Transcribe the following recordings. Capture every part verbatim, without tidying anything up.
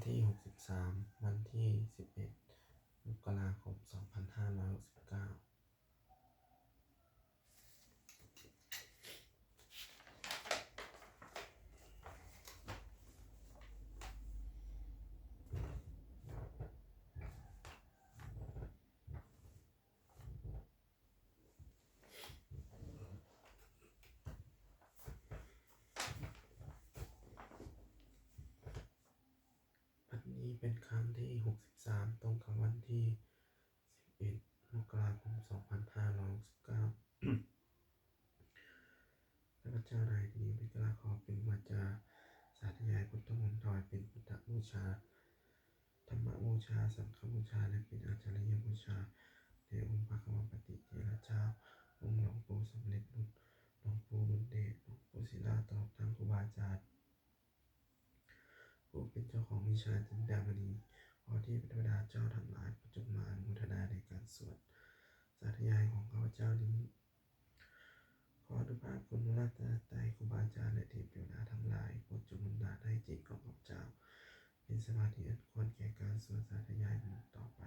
ที่ หกสิบสาม วันที่ สิบเอ็ด มกราคม สองพันห้าร้อยหกสิบเก้า บัดนี้เป็นครั้งที่ หกสิบสาม ตรงกับวันที่ สิบเอ็ด มกราคม สองพันห้าร้อยหกสิบเก้า ข้าพเจ้านายนี้เป็นกล้าขอเป็นวาจาสาธยายพุทธมนต์ ถวายเป็นพุทธบูชา ธรรมบูชา สังฆบูชา และเป็นอาจาริยบูชาแด่องค์พระกวัมปติเถระเจ้า องค์หลวงปู่สำเร็จลุน หลวงปู่บุญเดช หลวงปู่ศิลา ตลอดทั้งครูบาอาจารย์ ผู้เป็นเจ้าของวิชาจินดามณี ขอเทพเทวดาเจ้าทั้งหลายโปรดจงมาอนุโมทนาในการสวดสาธยายของข้าพเจ้านี้ ขออานุภาพคุณพระรัตนตรัย ครูบาอาจารย์ และเทพเทวดาทั้งหลาย โปรดจงบันดาลให้จิตของข้าพเจ้า เป็นสมาธิอันควรแก่การสวดสาธยายมนต์ต่อไป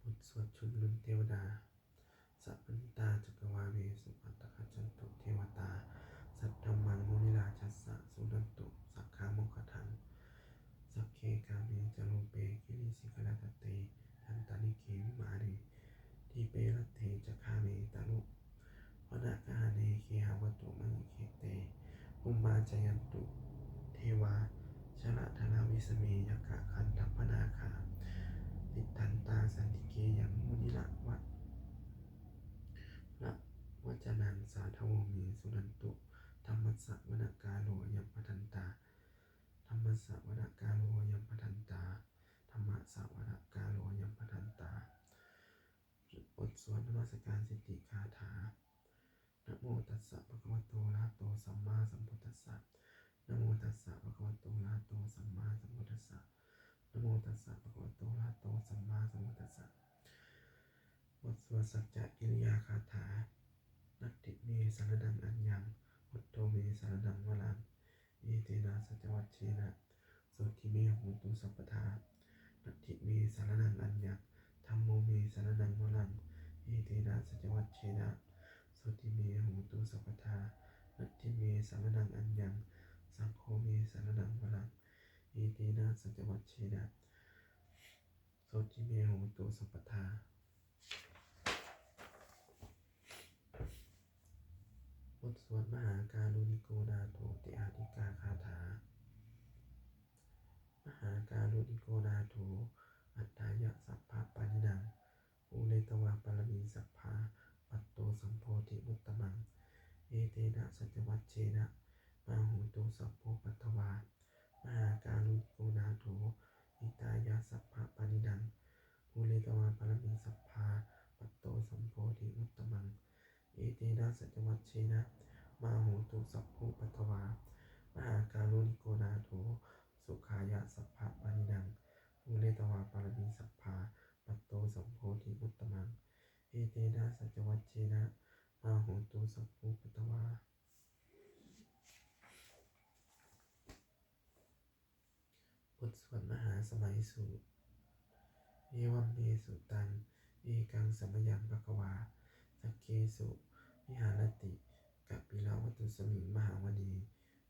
บทสวดชุมนุมเทวดา Samantā cakkavāḷesu atrāgacchantu devatā, saddhammaṃ munirājassa suṇantu saggamokkhadaṃ. Sagge kāme ca rūpe girisikharataṭe cantalikkhe vimāne, dīpe raṭṭhe ca gāme taruvanagahane gehavatthumhi khette, bhummā cāyantu devā jalathalavisame yakkhagandhabbanāgā, tiṭṭhantā santike yaṃ munivaravacanaṃ sādhavo me suṇantu. Dhammassavanakālo ayam bhadantā. Dhammassavanakālo ayam bhadantā. Dhammassavanakālo ayam bhadantā. บทสวดนมัสการสิทธิคาถา Namo tassa bhagavato arahato sammāsambuddhassa. Namo tassa bhagavato arahato sammāsambuddhassa. Namo tassa bhagavato arahato sammāsambuddhassa. บทสวดสัจจกิริยาคาถา Natthi me saraṇaṃ aññaṃ, buddho me saraṇaṃ varaṃ, etena saccavajjena sotthi me hotu sabbadā. Natthi me saraṇaṃ aññaṃ, dhammo me saraṇaṃ varaṃ, etena saccavajjena sotthi me hotu sabbadā. Natthi me saraṇaṃ aññaṃ, saṅgho me saraṇaṃ varaṃ, etena saccavajjena sotthi me hotu sabbadā. บทสวดมหาการุณิโกนาโถติอาทิกาคาถา Mahākāruṇiko nātho atthāya sabbapāṇinaṃ, pūretvā pāramī sabbā patto sambodhimuttamaṃ, etena saccavajjena mā hontu sabbupaddavā. Mahākāruṇiko nātho hitāya sabbapāṇinaṃ, pūretvā pāramī sabbā patto sambodhimuttamaṃ, etena saccavajjena mā hontu sabbupaddavā. Mahākāruṇiko nātho sukhāya sabbapāṇinaṃ, pūretvā pāramī sabbā patto sambodhimuttamaṃ, etena saccavajjena mā hontu sabbupaddavā. บทสวดมหาสมัยสูตร Evaṃ me sutaṃ. Ekaṃ samayaṃ bhagavā sakkesu viharati kapilavatthusmiṃ mahāvane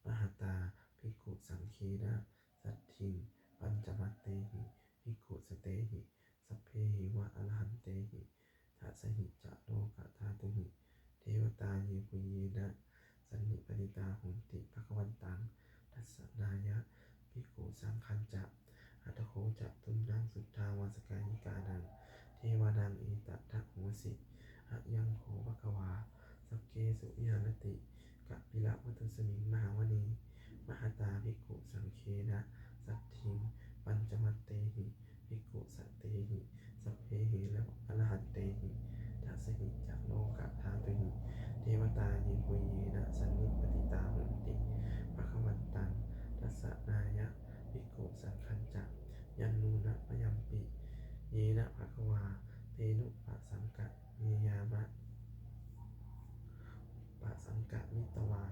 mahatā bhikkhusaṅghena saddhiṃ pañcamattehi bhikkhusatehi sabbeheva arahantehi dasahi ca lokadhātūhi devatā yebhuyyena sannipatitā honti bhagavantaṃ dassanāya bhikkhusaṅghañca. Atha kho catunnaṃ suddhāvāsakāyikānaṃ devānaṃ etadahosi: Ayaṃ kho bhagavā sakkesu viharati kapilavatthusmiṃ mahāvane mahatā bhikkhusaṅghena saddhiṃ pañcamattehi bhikkhusatehi sabbeheva arahantehi dasahi ca lokadhātūhi devatā yebhuyyena sannipatitā honti bhagavantaṃ dassanāya bhikkhusaṅghañca. Yannūna mayampi yena bhagavā tenupasaṅkameyyāma, upasaṅkamitvā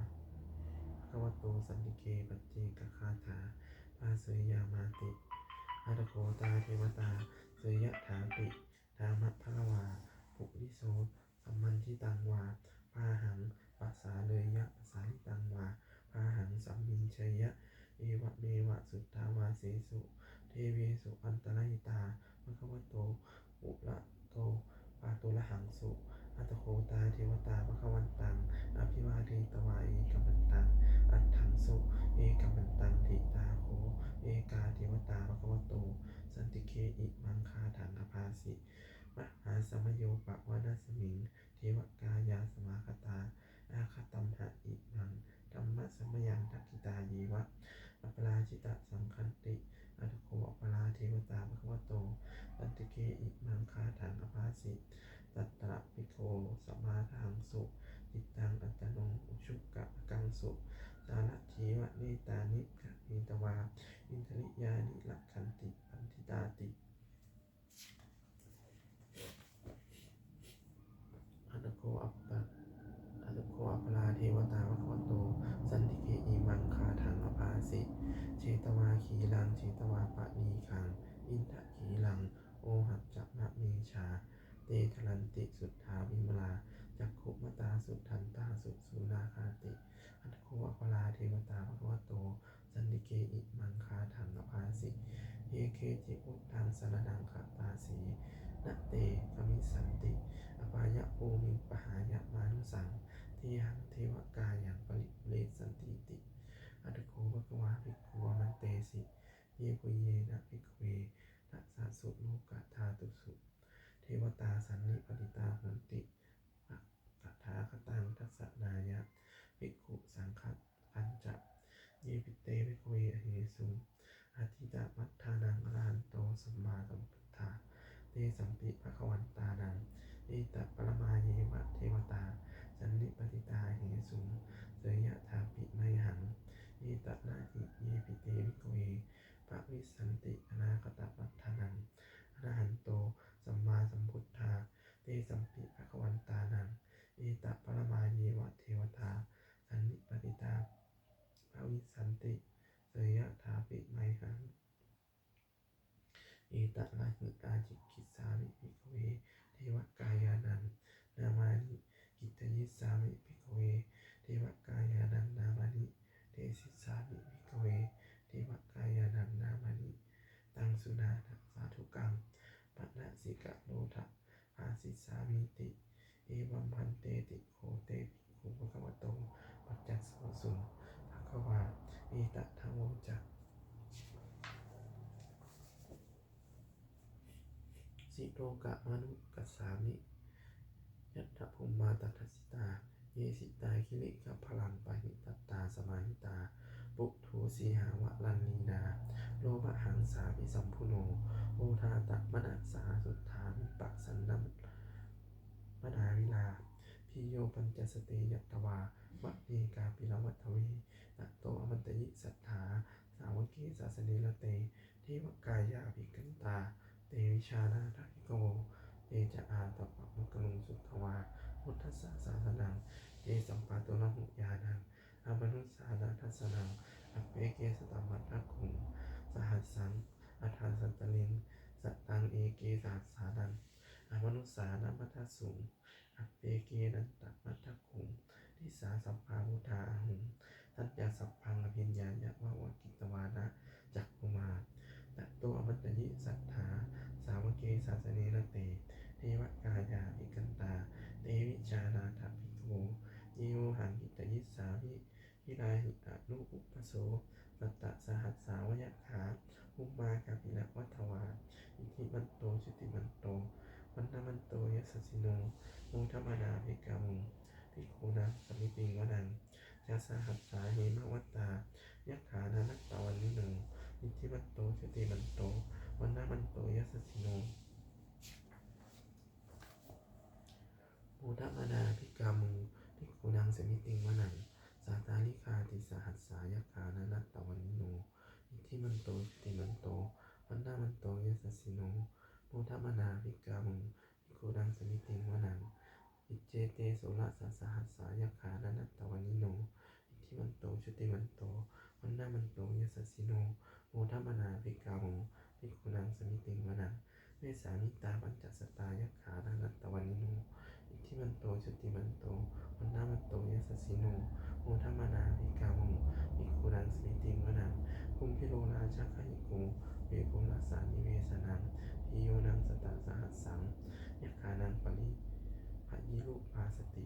bhagavato santike paccekagāthā bhāseyyāmāti. Atha kho tā devatā seyyathāpi nāma balavā puriso sammiñjitaṃ vā bāhaṃ pasāreyya, pasāritaṃ vā bāhaṃ sammiñjeyya, evameva suddhāvāsesu devesu antarahitā bhagavato purato pāturahaṃsu. Atha kho tā devatā bhagavantaṃ abhivādetvā ekamantaṃ aṭṭhaṃsu. Ekamantaṃ ṭhitā kho ekā devatā bhagavato santike imaṃ gāthaṃ abhāsi: Mahāsamayo pavanasmiṃ devakāyā samāgatā, āgatamha imaṃ dhammasamayaṃ dakkhitāyeva aparājitasaṅghanti. Atha kho aparā devatā bhagavato santike imaṃ gāthaṃ abhāsi: Tatra bhikkhavo samādahaṃsu cittaṃ attano ujukamakaṃsu, sārathīva nettāni gahetvā indriyāni rakkhanti paṇḍitāti. Atha kho apa-, atha kho aparā devatā bhagavato santike imaṃ gāthaṃ abhāsi: Chetvā khīlaṃ chetvā palighaṃ indakhīlaṃ ohaccamanejā, te caranti suddhā vimalā cakkhumatā sudantā susunāgāti. Atha kho aparā devatā bhagavato santike imaṃ gāthaṃ abhāsi: Ye keci buddhaṃ saraṇaṃ gatāse, na te gamissanti apāyabhūmiṃ, pahāya mānusaṃ dehaṃ devakāyaṃ paripūressantīti. Atha kho bhagavā bhikkhū āmantesi: Yebhuyyena bhikkhave dasasu lokadhātūsu devatā sannipatitā honti tathāgataṃ dassanāya bhikkhusaṅghañca. Yepi te bhikkhave ahesuṃ atītamaddhānaṃ arahanto sammāsambuddhā, tesampi bhagavantānaṃ etaparamāyeva devatā sannipatitā ahesuṃ, seyyathāpi mayhaṃ etarahi. Yepi te bhikkhave bhavissanti anāgatamaddhānaṃ arahanto sammāsambuddhā, tesampi bhagavantānaṃ etaparamāyeva devatā sannipatitā bhavissanti, seyyathāpi mayhaṃ etarahi. Ācikkhissāmi bhikkhave devakāyānaṃ nāmāni, kittayissāmi bhikkhave devakāyānaṃ nāmāni, desissāmi bhikkhave devakāyānaṃ nāmāni. Taṃ suṇātha sādhukaṃ manasikarotha bhāsissāmīti. Evaṃ bhanteti kho te bhikkhū bhagavato paccassosuṃ. Bhagavā etadavoca: Silokamanukassāmi yattha bhummā tadassitā, ye sitā girigabbharaṃ pahitattā samāhitā, puthū sīhāva sallīnā lomahaṃsābhisambhuno, odātamanasā suddhā vippasannamanāvilā. Bhiyyo pañcasate ñatvā vane kāpilavatthave, tato āmantayi satthā sāvake sāsane rate, devakāyā abhikkantā te vijānātha bhikkhavo. Te ca ātappamakaruṃ sutvā buddhassa sāsanaṃ, tesampāturahu ñāṇaṃ amanussāna dassanaṃ. Appeke satamaddakkhuṃ sahassaṃ atha sattariṃ, sataṃ eke sahassānaṃ amanussānamaddasuṃ. Appekenantamaddakkhuṃ disā sabbā phuṭā ahuṃ, tañca sabbaṃ abhiññāya vavakkhitvāna cakkhumā. Tato āmantayi satthā sāvake sāsane rate, devakāyā abhikkantā te vijānātha bhikkhavo. Ye vohaṃ kittayissāmi girāhi anupubbaso, sattasahassā va yakkhā bhummā kāpilavatthavā, iddhimanto jutimanto vaṇṇavanto yasassino, modamānā abhikkāmuṃ bhikkhūnaṃ samitiṃ vanaṃ. Chasahassā hemavatā yakkhā nānattavaṇṇino, iddhimanto jutimanto vaṇṇavanto yasassino, modamānā abhikkāmuṃ bhikkhūnaṃ samitiṃ vanaṃ. Sātāgirā tisahassā yakkhā nānattavaṇṇino, iddhimanto jutimanto vaṇṇavanto yasassino, modamānā abhikkāmuṃ bhikkhūnaṃ samitiṃ vanaṃ. Iccete soḷasasahassā yakkhā nānattavaṇṇino, iddhimanto jutimanto vaṇṇavanto yasassino, modamānā abhikkāmuṃ bhikkhūnaṃ samitiṃ vanaṃ. Vessāmittā pañcasatā yakkhā nānattavaṇṇino, iddhimanto jutimanto vaṇṇavanto yasassino, modamānā abhikkāmuṃ bhikkhūnaṃ samitiṃ vanaṃ. Kumbhīro rājagahiko vepullassa nivesanaṃ, bhiyyo naṃ satasahassaṃ yakkhānaṃ payirupāsati,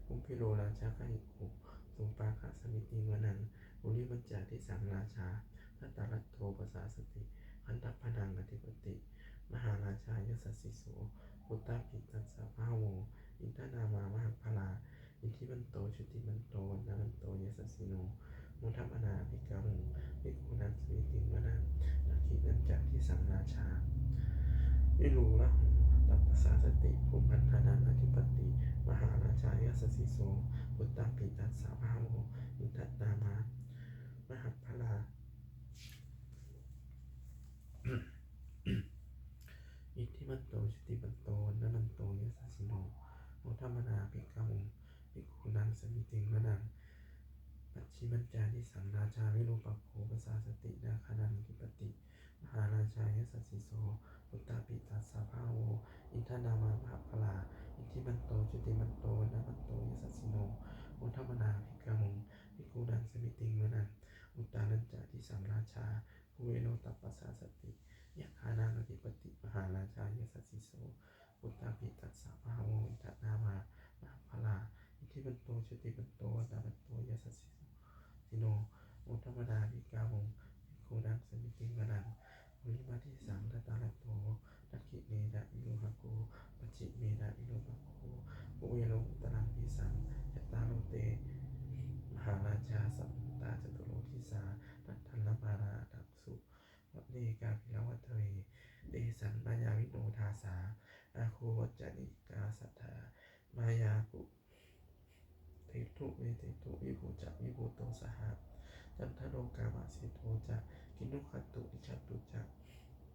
kumbhīro rājagahiko sopāga samitiṃ vanaṃ. Purimañca disaṃ rājā dhataraṭṭho pasāsati, gandhabbānaṃ ādhipati mahārājā yasassi so. Puttāpi tassa bahavo indanāmā mahabbalā, iddhimanto jutimanto vaṇṇavanto yasassino, modamānā abhikkāmuṃ bhikkhūnaṃ samitiṃ vanaṃ. Dakkhiṇañca disaṃ rājā virūḷho tappasāsati, kumbhaṇḍānaṃ ādhipati mahārājā yasassi so. Puttāpi tassa bahavo indanāmā mahabbalā, iddhimanto jutimanto vaṇṇavanto yasassino, modamānā abhikkāmuṃ bhikkhūnaṃ samitiṃ vanaṃ. Pacchimañca disaṃ rājā virūpakkho pasāsati, nāgānaṃ ādhipati mahārājā yasassi so. Puttāpi tassa bahavo indanāmā mahabbalā, iddhimanto jutimanto vaṇṇavanto yasassino, modamānā abhikkāmuṃ bhikkhūnaṃ samitiṃ vanaṃ. Uttarañca disaṃ rājā kuvero tappasāsati, yakkhānaṃ ādhipati mahārājā yasassi so. Puttāpi tassa bahavo indanāmā mahabbalā, iddhimanto jutimanto vaṇṇavanto yasassino, modamānā abhikkāmuṃ bhikkhūnaṃ samitiṃ vanaṃ. Purimadisaṃ dhataraṭṭho, dakkhiṇena virūḷhako, pacchimena virūpakkho, kuvero uttaraṃ disaṃ. Cattāro te mahārājā samantā caturo disā, daddallamānā aṭṭhaṃsu vane kāpilavatthave. Tesaṃ māyāvino dāsā āgū vañcanikā saṭhā, māyā kuṭeṇḍu veṭeṇḍu viṭū ca viṭuṭo saha. Candano kāmaseṭṭho ca kinnughaṇḍu nissaggū ca,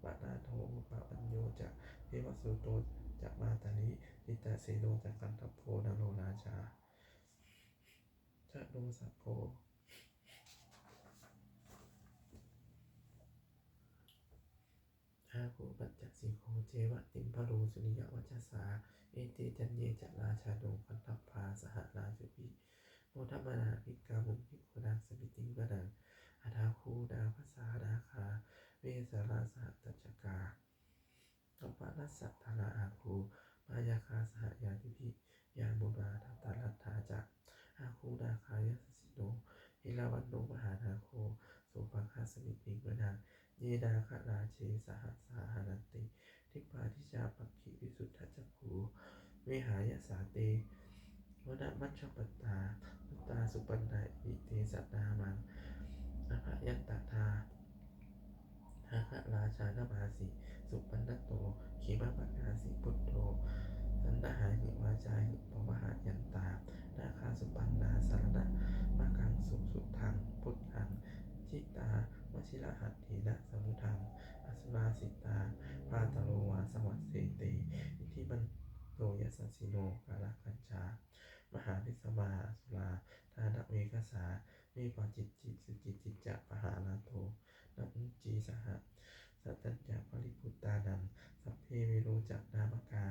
panādo opamañño ca devasūto ca mātali, cittaseno ca gandhabbo naḷorājā janosabho, āgū pañcasikho ceva timbarū suriyavacchasā. Ete caññe ca rājāno gandhabbā saha rājubhi, modamānā abhikkāmuṃ bhikkhūnaṃ samitiṃ vanaṃ. Athāgū nābhasā nāgā vesālā saha tacchakā, kambalassatarā āgū pāyāgā saha ñātibhi, yāmunā dhataraṭṭhā ca āgū nāgā yasassino, erāvaṇo mahānāgo sopāga samitiṃ vanaṃ. Ye nāgarāje sahasā haranti dibbā dijā pakkhi visuddhacakkhū, vehāyasā te vanamajjhapattā, citrā supaṇṇā iti tesa nāmaṃ. Abhayantadā nāgarājānamāsi, supaṇṇato khemamakāsi buddho, saṇhāhi vācāhi pavaṇṇayantā, nāgā supaṇṇā saraṇamakaṃsu suddhaṃ buddhaṃ, jitā vajirahatthena samuddaṃ asurā sitā, bhātaro vāsavassete iddhimanto yasassino. Kālakañjā mahābhismā asurā dānaveghasā, vepacitti sucitti ca pahārādo namucī saha. Satañca baliputtānaṃ sabbe verocanāmakā,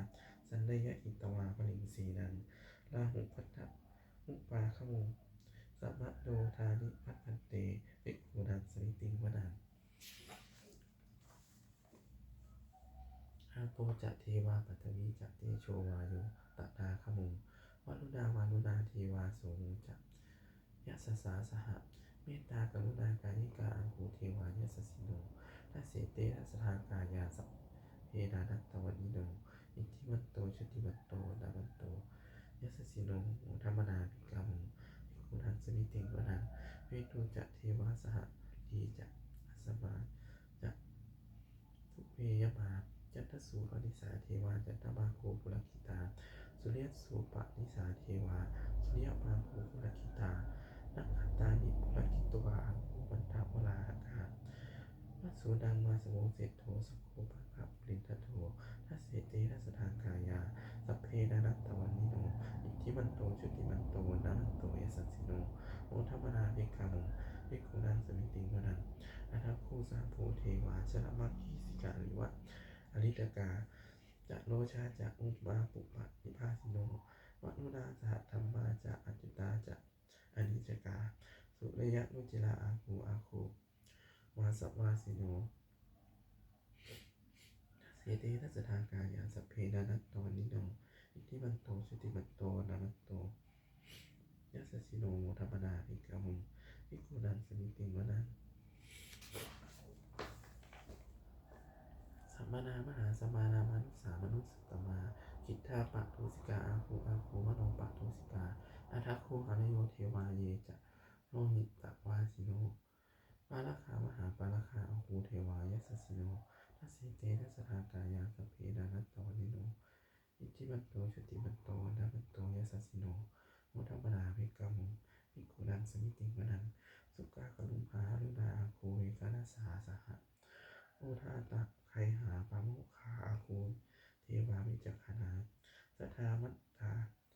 sannayhitvā baliṃ senaṃ rāhubhaddamupāgamuṃ, samuddaṃ bhaddante bhikkhūnaṃ samitiṃ vanaṃ. Āpo ca devā paṭhavī ca tejo vāyo tadāgamuṃ, varuṇā vāruṇā devā somo ca yasasā saha. Mettākaruṇākāyikā āgū devā yasassino, dasete dasadhā kāyā sabbe nānattavaṇṇino, iddhimanto jutimanto vaṇṇavanto yasassino, modamānā abhikkāmuṃ bhikkhūnaṃ samitiṃ vanaṃ. Veṇḍū ca devā sahalī ca asamā ca duve yamā, candassūpanisā devā candamāgū purakkhitā, suriyassūpanisā devā suriyamāgū purakkhitā, nakkhattāni purakkhitvā āgū mandavalāhakā, vasūnaṃ vāsavo seṭṭho sakkopāga purindado, dasete dasadhā kāyā sabbe nānattavaṇṇino, iddhima iddhimanto jutimanto vaṇṇavanto yasassino, modamānā abhikkāmuṃ bhikkhūnaṃ samitiṃ vanaṃ. Athāgū sahabhū devā jalamaggisikhāriva, ariṭṭhakā ca rojā ca ummāpupphanibhāsino, varuṇā sahadhammā ca accutā ca anejakā, sūleyyarucirā āgū āgū vāsavanesino. Dasete dasadhā kāyā sabbe nānattavaṇṇino, iddhimanto jutimanto vaṇṇavanto yasassino, modamānā abhikkāmuṃ bhikkhūnaṃ samitiṃ vanaṃ. Samānā mahāsamānā mānusā mānusuttamā, khiḍḍāpadosikā āgū āgū manopadosikā, athāgū harayo devā ye ca lohitavāsino, pāragā mahāpāragā āgū devā yasassino. Dasete dasadhā kāyā sabbe nānattavaṇṇino, iddhimanto jutimanto vaṇṇavanto yasassino, modamānā abhikkāmuṃ bhikkhūnaṃ samitiṃ vanaṃ. Sukkā karumhā aruṇā āgū veghanasā saha, odātagayhā pāmokkhā āgū devā vicakkhaṇā, sadāmattā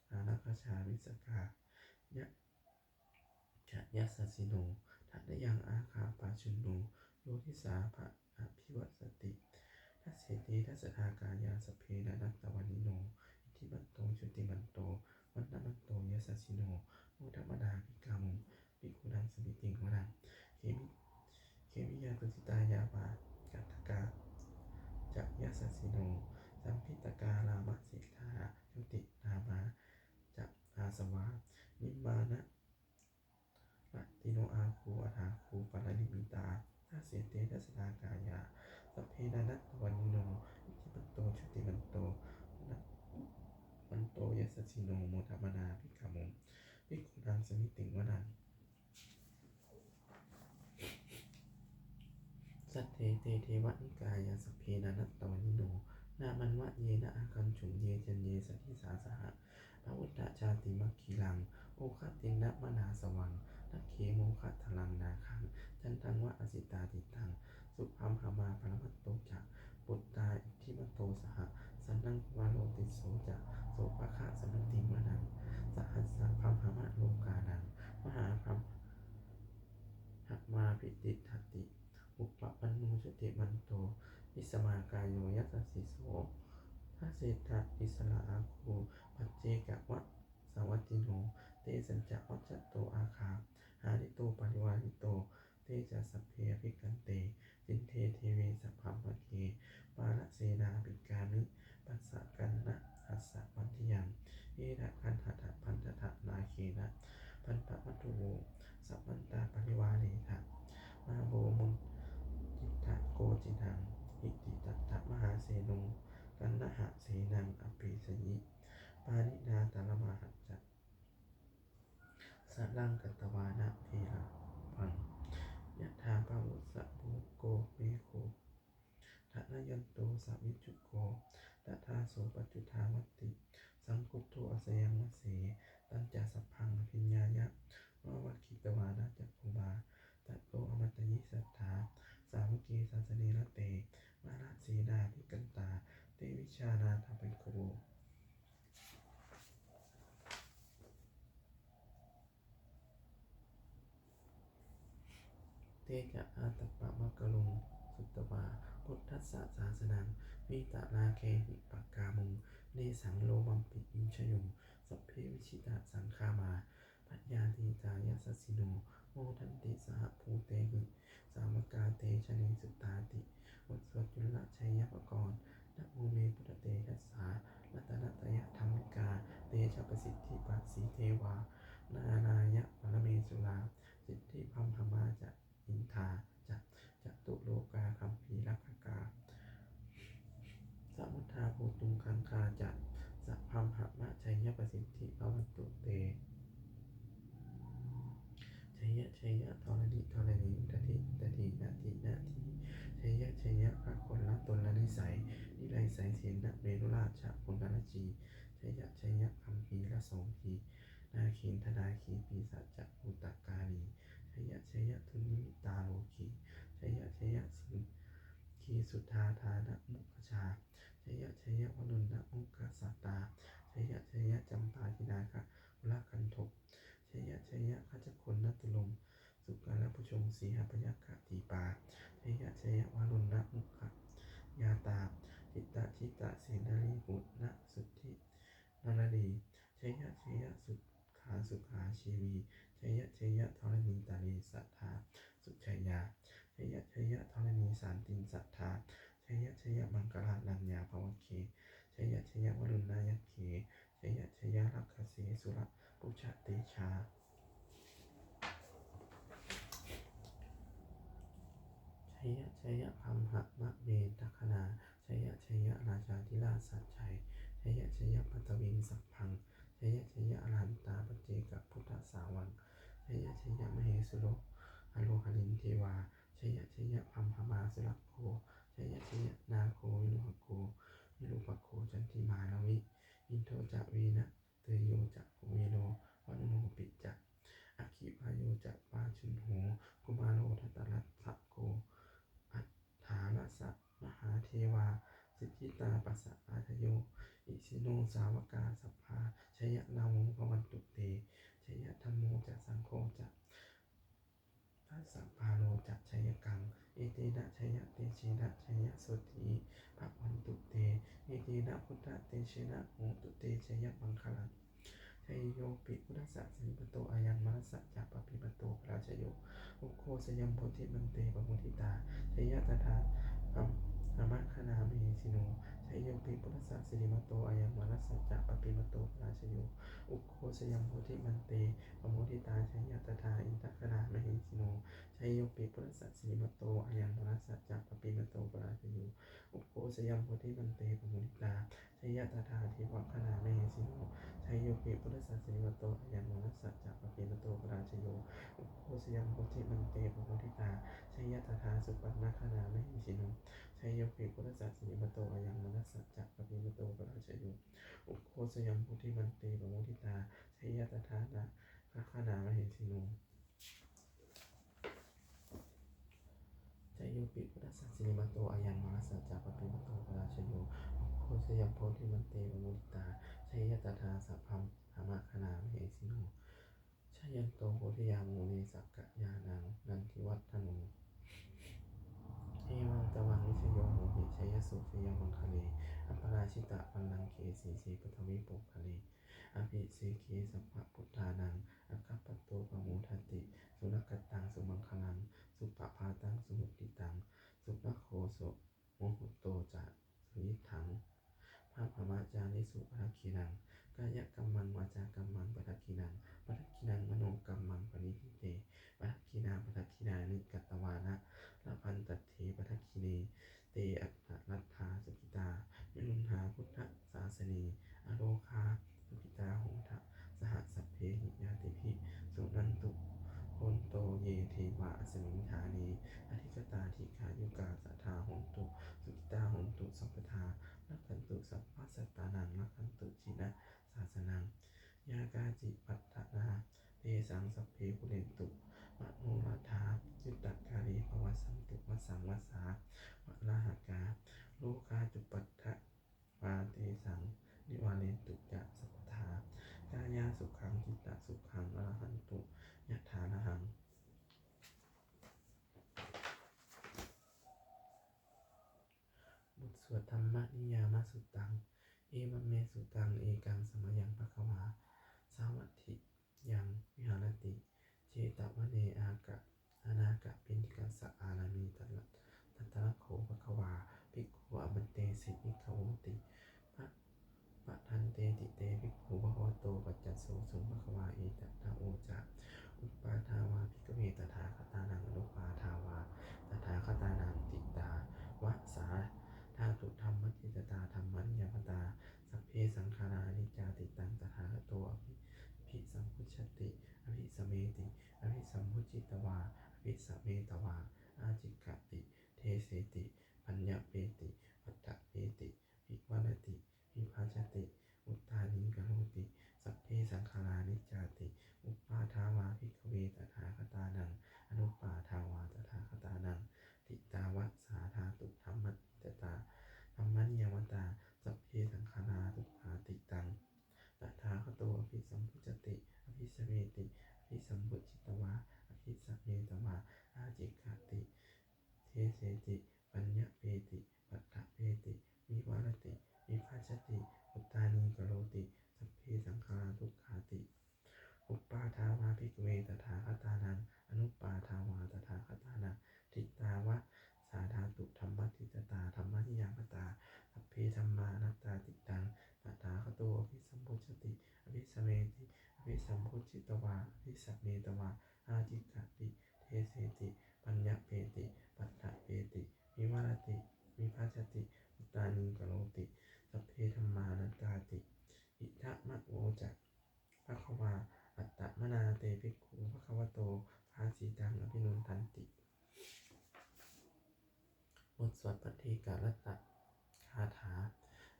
hāragajā missakā ca yasassino, thanayaṃ āgā pajjunno yo disā abhivassati. Dasete dasadhā kāyā sabbe nānattavaṇṇino, iddhimanto jutimanto vaṇṇavanto yasassino, modamānā abhikkāmuṃ bhikkhūnaṃ samitiṃ vanaṃ. Khemi- khemiyā tusitā yāmā kaṭṭhakā ca yasassino, lambitakā lāmaseṭṭhā jotināmā ca āsavā, nimmānaratino āgū athāgū paranimmitā. Dasete dasadhā kāyā sabbe nānattavaṇṇino, iddhimanto jutimanto vaṇṇavanto yasassino, modamānā abhikkāmuṃ bhikkhūnaṃ samitiṃ vanaṃ. Saṭṭhete devanikāyā sabbe nānattavaṇṇino, nāmanvayena āgañchuṃ ye caññe sadisā saha. Pavutthajātimakhīlaṃ oghatiṇṇamanāsavaṃ, dakkhemoghataraṃ nāgaṃ candaṃva asitātitaṃ. Subrahmā paramatto ca puttā iddhimato saha, sanaṅkumāro tisso ca sopāga samitiṃ vanaṃ. Sahassabrahmalokānaṃ mahābrahmābhitiṭṭhati, upapanno jutimanto bhismākāyo yasassi so. Dasettha issarā āgū paccekavasavattino, tesañca majjhato āgā hārito parivārito. Te ca sabbe abhikkante sinde deve sabrahmake, mārasenā abhikkāmi passa kaṇhassa mandiyaṃ. Etadakkhaṇhatha bandhatha nāgena bandhamatthu vo, samantā parivāretha mā vo muñcittha koci naṃ. Iti tattha mahāseno kaṇhasenaṃ apesayi, pāṇinā talamāhacca saraṃ katvāna bheravaṃ. Yathā pāvussako megho thanayanto savijjuko, tadā so paccudāvatti saṅkuddho asayaṃvase. Tañca sabbaṃ abhiññāya vavakkhitvāna cakkhumā, tato āmantayi satthā sāvake sāsane rate. Mārasenā abhikkantā te vijānātha bhikkhavo. Te ca ātappamakaruṃ sutvā buddhassa sāsanaṃ, vītarāgehi pakkāmuṃ nesaṃ lomampi iñjayuṃ. Sabbe vijitasaṅgāmā bhayātītā yasassino, modanti saha bhūtehi sāvakā te janesutāti. บทสวดจุลชัยปกรณ์ Namo me buddhatejasā ratanattayadhammikā, tejapasiddhi pasīdevā nārāya paramesurā, siddhibrahmā ca indā ca catulokā gambhīrakkhakā, samuddā bhūtuṃ gaṅgā ca sabrahmajayapasiddhi bhavantu te. Jaya jaya dharaṇi dharaṇī udadhi udadhī nadi nadī, jaya jaya gaganatala nisai nirayasai sena merurāja puna rajī, jaya jaya gambhīra sombhī nāgendanāgī pisāca bhūtakālī, jaya jaya dunnimittarogī, jaya jaya siṅgī suddhā dānamukhajā, jaya jaya varuṇamukhasātrā, jaya Jaya jaya campādināgakulagandhabba, jaya jaya gajagonnaturaṅga sukarabhujaṅga sīhabyagghadīpā, jaya jaya varuṇamukhayātrā, jita jita sīhāriputtasuddhi naradī, jaya jaya sukhā sukhā jīvī, jaya jaya dharaṇītale sadā sujayā, jaya jaya dharaṇī santin sadā, jaya jaya maṅkarājaraññā bhavagge, jaya jaya varuṇayakkhe, jaya jaya rakkhase surabhujatejā. Jaya jaya brahmamendagaṇā, jaya jaya rājādhirāja sājjaya, jaya jaya paṭhaviṃ sabbaṃ, jaya jaya arahantā paccekabuddhasāvaṃ, jaya jaya mahesuro haro harindevā, jaya jaya brahmā surakkho, jaya jaya nāgo viruḷhako virūpakkho candimā ravi, indo ca venateyyo ca kuvero varuṇopi ca, aggi vāyo ca pājuṇho kumāro dhataraṭṭhako, aṭṭhārasa mahādevā siddhitāpasaādayo, isino sāvakā sabbā jaya rāmo bhavantu te, jaya dhammo ca saṅgho ca dasapālo ca jayakaṃ, etena jayatejena jayasotthī bhavantu te, etena buddhatejena hotu te jayamaṅgalaṃ. Jayopi buddhassa sirīmato ayaṃ mārassa ca pāpimato parājayo, ugghosayaṃ bodhimaṇḍe pamoditā, jaya tadā brahmagaṇā mahesino. Jayopi buddhassa sirīmato ayaṃ mārassa ca pāpimato parājayo, ugghosayaṃ bodhimaṇḍe pamoditā, jaya tadā indagaṇā mahesino. Jayopi buddhassa sirīmato ayaṃ mārassa ca pāpimato parājayo, ugghosayaṃ bodhimaṇḍe pamoditā, jaya tadā devagaṇā mahesino. Jayopi buddhassa sirīmato ayaṃ mārassa ca pāpimato parājayo, ugghosayaṃ bodhimaṇḍe pamoditā, jaya tadā supaṇṇagaṇā mahesino. Jayopi buddhassa sirīmato ayaṃ mārassa ca pāpimato parājayo, ugghosayaṃ bodhimaṇḍe pamoditā, jaya tadā nāgagaṇā mahesino. Jayopi buddhassa sirīmato ayaṃ mārassa ca pāpimato parājayo, ugghosayaṃ bodhimaṇḍe pamoditā, jaya tadā brahmagaṇā mahesino. Jayanto bodhiyā mūle sakyānaṃ nandivaḍḍhano, evaṃ tvaṃ vijayo hohi jayassu jayamaṅgale, aparājitapallaṅke sīse paṭhavipokkhare, abhiseke sabbabuddhānaṃ aggappatto pamodati. Sunakkhattaṃ sumaṅgalaṃ supabhātaṃ suhuṭṭhitaṃ, sumuhutto ca suyiṭṭhaṃ brahmacārisu, padakkhiṇaṃ kāyakammaṃ vācākammaṃ padakkhiṇaṃ, padakkhiṇaṃ manokammaṃ paṇidhī te padakkhiṇā, padakkhiṇāni katvāna labhantatthe padakkhiṇe. Te atthaladdhā sukhitā viruḷhā buddhasāsane, arogā sukhitā hotha saha sabbehi ñātibhi. Suṇantu bhonto ye devā asmiṃ ṭhāne adhigatā, dīghāyukā sadā hontu, sukhitā hontu sabbadā. Rakkhantu sabbasattānaṃ, rakkhantu jinasāsanaṃ. Yā kāci patthanā tesaṃ sabbe pūrentu manorathā. Yuttakāle pavassantu vassaṃ vassā valāhakā, rogā cupaddavā tesaṃ nivārentu ca sabbadā. Kāyāsukhaṃ cittasukhaṃ arahantu yathārahaṃ. บทสวด Dhammaniyāmasuttaṃ. Evaṃ me sutaṃ. Ekaṃ samayaṃ bhagavā sāvatthiyaṃ viharati jetavane anāthapiṇḍikassa ārāme. Tatra kho bhagavā bhikkhū āmantesi bhikkhavoti. Bhadanteti te bhikkhū bhagavato paccassosuṃ. Bhagavā etadavoca. Uppādā vā bhikkhave tathāgatānaṃ anuppādā vā tathāgatānaṃ, ṭhitāva sā dhātu dhammaṭṭhitatā dhammaniyāmatā. Sabbe saṅkhārā aniccā. Ṭhitaṃ tathāgato abhisambujjhati abhisameti, abhisambujjhitvā abhisametvā ācikkhati deseti bhaññapeti paṭṭhapeti vivarati vibhajati uttānīkaroti. Sabbe saṅkhārā aniccāti. Uppādā vā bhikkhave tathāgatānaṃ anuppādā vā tathāgatānaṃ, ṭhitāva sā dhātu dhammaṭṭhitatā dhammaniyāmatā. Sabbe saṅkhārā dukkhā. Ṭhitaṃ abhisameti, abhisambujjhitvā abhisametvā ācikkhati deseti paññapeti paṭṭhapeti vivarati vibhajati uttānīkaroti sabbe saṅkhārā dukkhāti. Uppādā vā bhikkhave tathāgatānaṃ anuppādā vā tathāgatānaṃ ṭhitāva sā dhātu dhammaṭṭhitatā dhammaniyāmatā sabbe dhammā anattāti. Taṃ tathāgato abhisambujjhati abhisameti, abhisambujjhitvā abhisametvā ācikkhati deseti paññapeti paṭṭhapeti vivarati vibhajati uttānīkaroti sabbe dhammā anattāti. Idamavoca bhagavā. Attamanā te bhikkhū bhagavato bhāsitaṃ abhinandunti. บทสวดปัจเจกรัตตคาถา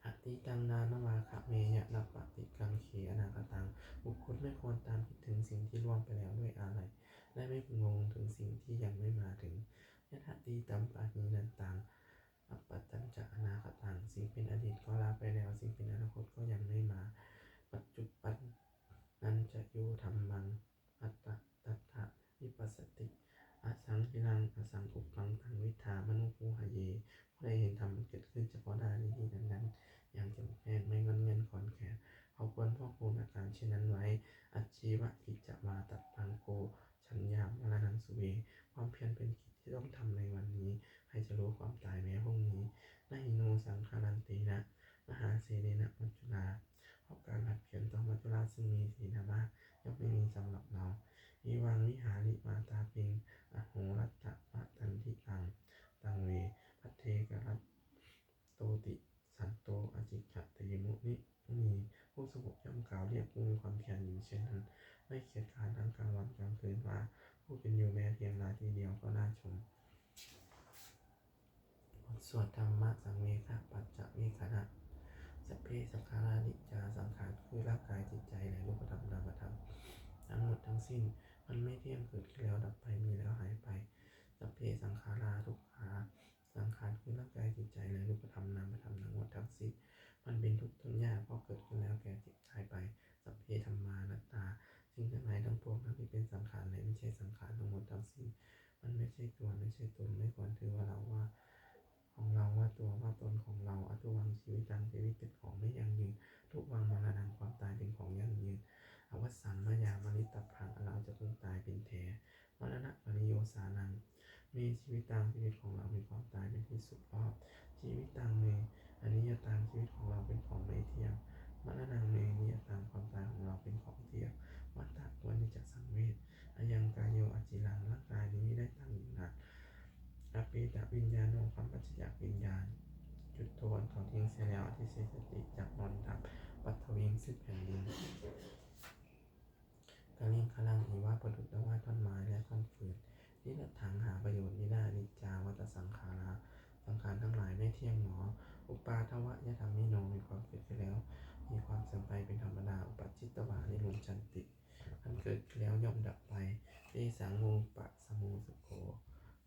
Atītaṃ nānvāgameyya nappaṭikaṅkhe anāgataṃ. บุคคลไม่ควรตามคิดถึงสิ่งที่ล่วงไปแล้วด้วยอาลัย และไม่พึงพะวงถึงสิ่งที่ยังไม่มาถึง Yadatītampahīnantaṃ appattañca anāgataṃ. สิ่งเป็นอดีตก็ละไปแล้ว สิ่งเป็นอนาคตก็ยังไม่มา Paccuppannañca yo dhammaṃ attattha vipassati asaṃhiraṃ asaṅkuppaṃ taṃ viddhā manubrūhaye. ผู้ใดเห็นธรรมอันเกิดขึ้นเฉพาะหน้าในที่นั้นๆ อย่างแจ่มแจ้ง ไม่ง่อนแง่นคลอนแคลน เขาควรพอกพูนอาการเช่นนั้นไว้ Ajjeva kiccavā tappaṃ ko jaññā maraṇaṃ suve. ความเพียรเป็นกิจที่ต้องทำในวันนี้ ใครจะรู้ความตายแม้พรุ่งนี้ Na hi no saṅgarantena mahāsenena maccunā. เพราะการผัดเพี้ยนต่อมัจจุราชซึ่งมีเสนามาก ย่อมไม่มีสำหรับเรา Evaṃ vihārimātāpiṃ ahorattamatanditaṃ taṃ ve bhaddekarattoti santo ācikkhate munī. ผู้สงบย่อมกล่าวเรียกผู้มีความเพียรอยู่เช่นนั้น ไม่เกียจคร้านทั้งกลางวันกลางคืนว่า ผู้เป็นอยู่แม้เพียงราตรีเดียวก็น่าชม บทสวดธรรมสังเวคปัจจเวกขณะ Sabbe saṅkhārā aniccā. สังขารคือร่างกายจิตใจและรูปธรรมนามธรรมทั้งหมดทั้งสิ้น มันไม่เที่ยง เกิดขึ้นแล้วดับไป มีแล้วหายไป Sabbe saṅkhārā dukkhā. สังขารคือร่างกายจิตใจและรูปธรรมนามธรรมทั้งหมดทั้งสิ้น มันเป็นทุกข์ทนยาก เพราะเกิดขึ้นแล้วแก่เจ็บตายไป Sabbe dhammā anattā. สิ่งทั้งหลายทั้งปวงทั้งที่เป็นสังขารและไม่ใช่สังขารทั้งหมดทั้งสิ้น มันไม่ใช่ตัว ไม่ใช่ตน ไม่ควรถือว่าเรา ว่าของเรา ว่าตัว ว่าตนของเรา Addhuvaṃ jīvitaṃ. ชีวิตเป็นของไม่ยั่งยืน Dhuvaṃ maraṇaṃ. ความตายเป็นของยั่งยืน Avassaṃ mayā maritabbaṃ. อันเราจะต้องตายเป็นแท้ Maraṇapariyosānaṃ me jīvitaṃ. ชีวิตของเรามีความตายเป็นที่สุดรอบ Jīvitaṃ me aniyataṃ. ชีวิตของเราเป็นของไม่เที่ยง Maraṇaṃ me niyataṃ. ความตายของเราเป็นของเที่ยง Vata ควรที่จะสังเวช Ayaṃ kāyo aciraṃ. ร่างกายนี้ไม่ได้ตั้งอยู่นาน Apetaviññāṇo. ปราศจากวิญญาณ Chuḍḍho. อันเขาทิ้งเสียแล้ว Adhisessati. จักนอนทับ Paṭhaviṃ. ซึ่งแผ่นดิน Kaliṅgaraṃ iva. ประดุจดังว่าท่อนไม้และท่อนฟืน Niratthaṃ. หาประโยชน์มิได้ Aniccā vata saṅkhārā. สังขารทั้งหลายไม่เที่ยงหนอ Uppādavayadhammino. มีความเกิดขึ้นแล้ว มีความเสื่อมไปเป็นธรรมดา Uppajjitvā nirujjhanti. อันเกิดขึ้นแล้วย่อมดับไป Tesaṃ vūpasamo sukho.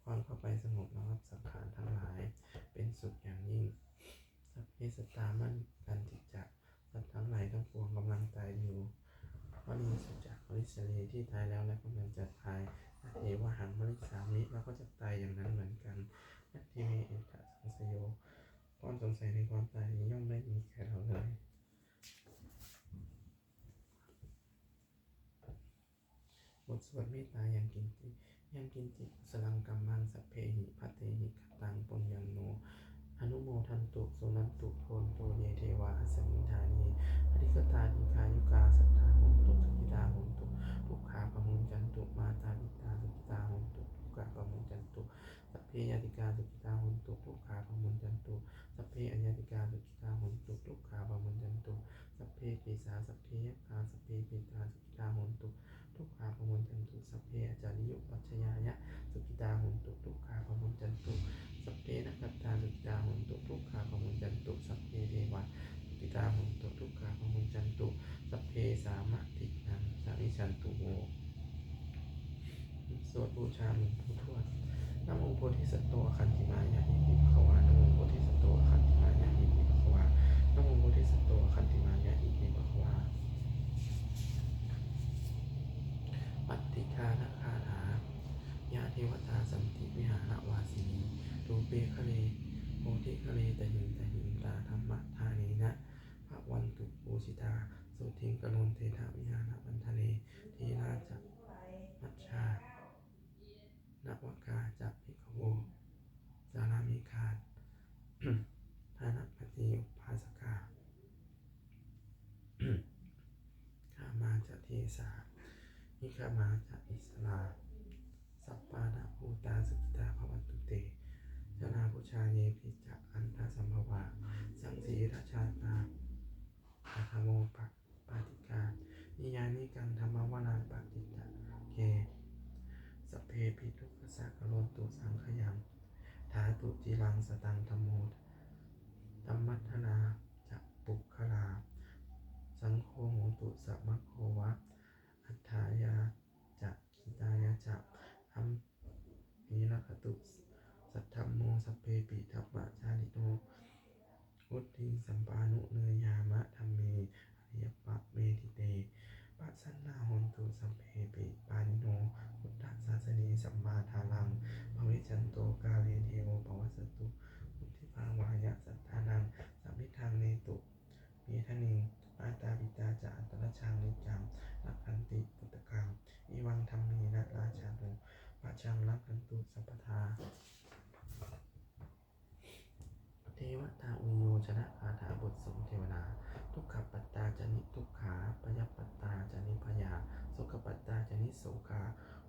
ความเข้าไปสงบระงับสังขารทั้งหลาย เป็นสุขอย่างยิ่ง Sabbe sattā maranti ca. สัตว์ทั้งหลายทั้งปวงกำลังตายอยู่ Mariṃsu ca marissare. ที่ตายแล้วและกำลังจะตาย Tathevāhaṃ marissāmi. เราก็จะตายอย่างนั้นเหมือนกัน Natthi me ettha saṃsayo. ความสงสัยในความตายนี้ย่อมไม่มีแก่เราเลย บทสวดเมตตายังกิญจิ Yaṃ kiñci kusalaṃ kammaṃ sabbehi katehi kataṃ puññaṃ no anumodantu suṇantu bhonto ye devā asmiṃ ṭhāne adhigatā dīghāyukā sadā hontu sukhitā hontu dukkhā pamuñcantu. Mātā pitā sukhitā hontu dukkhā pamuñcantu. Sabbe ñātikā sukhitā hontu dukkhā pamuñcantu. Sabbe aññātikā sukhitā hontu dukkhā pamuñcantu. Sabbe pisā sabbe yakkhā sabbe petā sukhitā hontu dukkhā pamuñcantu. Sabbe ācariyupajjhāyā sukhitā hontu dukkhā pamuñcantu. Sabbe nakkhattā sukhitā hontu dukkhā pamuñcantu. Sabbe devā sukhitā hontu dukkhā pamuñcantu. Sabbe sampattīnaṃ samijjhantu vo. สวดบูชาหลวงปู่ทวด Namo bodhisatto āgantimāya iti bhagavā. Namo bodhisatto āgantimāya iti bhagavā. Namo bodhisatto āgantimāya iti bhagavā. santi vihāravāsinī, thūpe ghare bodhighare tahiṃ tahiṃ, tā dhammadānena bhavantu pūjitā, sotthiṃ karontedha vihāramaṇḍale. Therā ca majjhā navakā ca bhikkhavo, sārāmikā dānapatī upāsakā, gāmā ca desā nigamā ca issarā, sappāṇabhūtā sukhitā bhavantu te. Jalābujā yepi ca aṇḍasambhavā, saṃsedajātā athavopapātikā, niyyānikaṃ dhammavaraṃ paṭicca te, sabbepi dukkhassa karontu saṅkhayaṃ. Ṭhātu ciraṃ sataṃ dhammo, dhammaddharā ca puggalā, saṅgho hotu samaggo va, atthāya ca hitāya ca. Amhe rakkhatu saddhammo, sabbepi dhammacārino, vuḍḍhiṃ sampāpuṇeyyāma, dhamme ariyappavedite. Pasannā hontu sabbepi pāṇino buddhasāsane, sammā dhāraṃ pavecchanto kāle devo pavassatu, vuḍḍhibhāvāya sattānaṃ samiddhaṃ netu medaniṃ. Mātā pitā ca atrajaṃ niccaṃ rakkhanti puttakaṃ, evaṃ dhammena rājāno pajaṃ rakkhantu sabbadā. Devatāuyyojanagāthā. Bhūsuṃ devadā dukkhappattā ca niddukkhā, bhayappattā ca nibbhayā, sokappattā ca nissokā,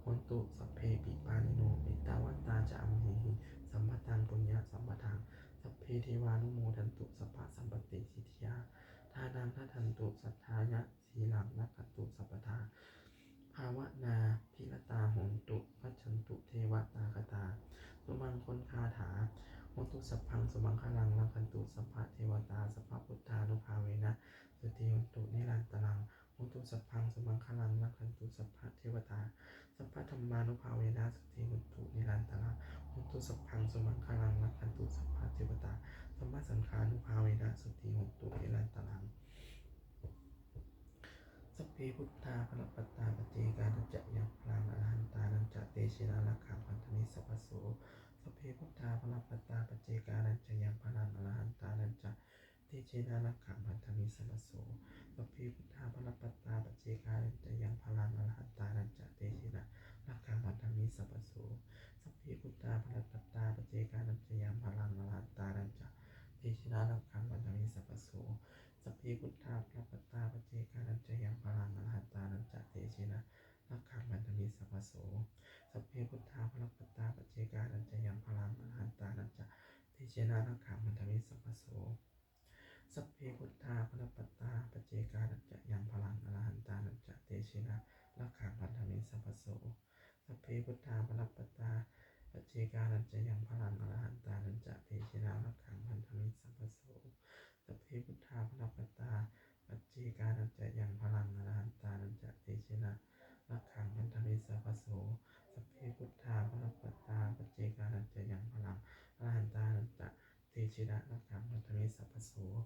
hontu sabbepi pāṇino. Ettāvatā ca amhehi sambhataṃ puññasampadaṃ, sabbe devānumodantu sabbasampattisiddhiyā. Dānaṃ dadantu saddhāya, sīlaṃ rakkhantu sabbadā, bhāvanābhiratā hontu, gacchantu devatāgatā. Sumaṅgalagāthā. Hotu sabbaṃ sumaṅgalaṃ, rakkhantu sabbadevatā, sabbabuddhānubhāvena sotthī hontu nirantaraṃ. Hotu sabbaṃ sumaṅgalaṃ, rakkhantu sabbadevatā, sabbadhammānubhāvena sotthī hontu nirantaraṃ. Hotu sabbaṃ sumaṅgalaṃ, rakkhantu sabbadevatā, sabbasaṅghānubhāvena sotthī hontu nirantaraṃ. Sabbe buddhā balappattā, paccekānañca yaṃ balaṃ, arahantānañca tejena, rakkhaṃ bandhāmi sabbaso. Sabbe buddhā balappattā, paccekānañca yaṃ balaṃ, arahantānañca tejena, rakkhaṃ bandhāmi sabbaso. Sabbe buddhā balappattā, paccekānañca yaṃ balaṃ, arahantānañca tejena, rakkhaṃ bandhāmi sabbaso. Sabbe buddhā balappattā, paccekānañca yaṃ balaṃ, arahantānañca tejena, rakkhaṃ bandhāmi sabbaso. Sabbe buddhā balappattā, paccekānañca yaṃ balaṃ, arahantānañca tejena, rakkhaṃ bandhāmi sabbaso. Sabbe buddhā balappattā, paccekānañca yaṃ balaṃ, arahantānañca tejena, rakkhaṃ bandhāmi sabbaso. Sabbe buddhā balappattā, paccekānañca yaṃ balaṃ, arahantānañca tejena, rakkhaṃ bandhāmi sabbaso. Sabbe buddhā balappattā, paccekānañca yaṃ balaṃ, arahantānañca tejena, rakkhaṃ bandhāmi sabbaso. Sabbe buddhā balappattā, paccekānañca yaṃ balaṃ, arahantānañca tejena, rakkhaṃ bandhāmi sabbaso. Sabbe buddhā balappattā, paccekānañca yaṃ balaṃ, arahantānañca tejena, rakkhaṃ bandhāmi sabbaso.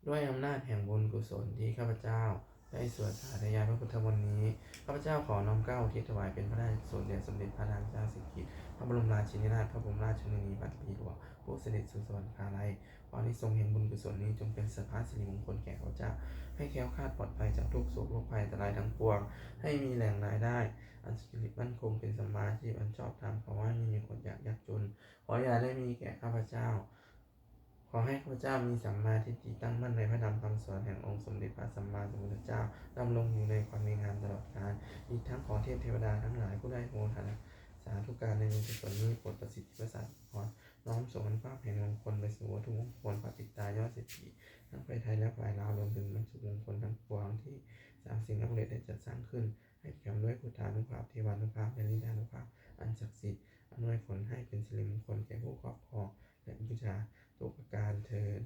ด้วยอำนาจแห่งบุญกุศลที่ข้าพเจ้าได้สวดสาธยายพระพุทธมนต์นี้ ข้าพเจ้าขอน้อมเกล้าอุทิศถวายเป็นพระราชกุศลแด่สมเด็จพระนางเจ้าสิริกิติ์ พระบรมราชินีนาถ พระบรมราชชนนีพันปีหลวง ผู้เสด็จสู่สวรรคาลัย ขออานิสงส์แห่งบุญกุศลนี้จงเป็นสภาสิริมงคลแก่ข้าพเจ้า ให้แคล้วคลาดปลอดภัยจากทุกข์โศกโรคภัยอันตรายทั้งปวง ให้มีแหล่งรายได้อันสุจริตมั่นคง เป็นสัมมาอาชีพอันชอบธรรม ขอให้ไม่มีอดอยากยากจน ขออย่าได้มีแก่ข้าพเจ้า ขอให้ข้าพเจ้ามีสัมมาทิฏฐิตั้งมั่นในพระธรรมคำสอนแห่งองค์สมเด็จพระสัมมาสัมพุทธเจ้า ดำรงอยู่ในความดีงามตลอดกาล อีกทั้งขอเทพเทวดาทั้งหลายผู้ได้โมทนาสาธุการในบุญกุศลนี้ โปรดประสิทธิประสาทพร น้อมส่งอานุภาพแห่งมงคลไปสู่วัตถุมงคล พระปิดตายอดเศรษฐี ทั้งฝ่ายไทยและฝ่ายลาว รวมถึงวัตถุมงคลทั้งปวงที่สามสิ่งนักบวชได้จัดสร้างขึ้น ให้เปี่ยมด้วยพุทธานุภาพ เทวานุภาพ และฤทธานุภาพอันศักดิ์สิทธิ์ อำนวยผลให้เป็นสิริมงคลแก่ผู้ครอบครองและบูชาทุกประการเทอญ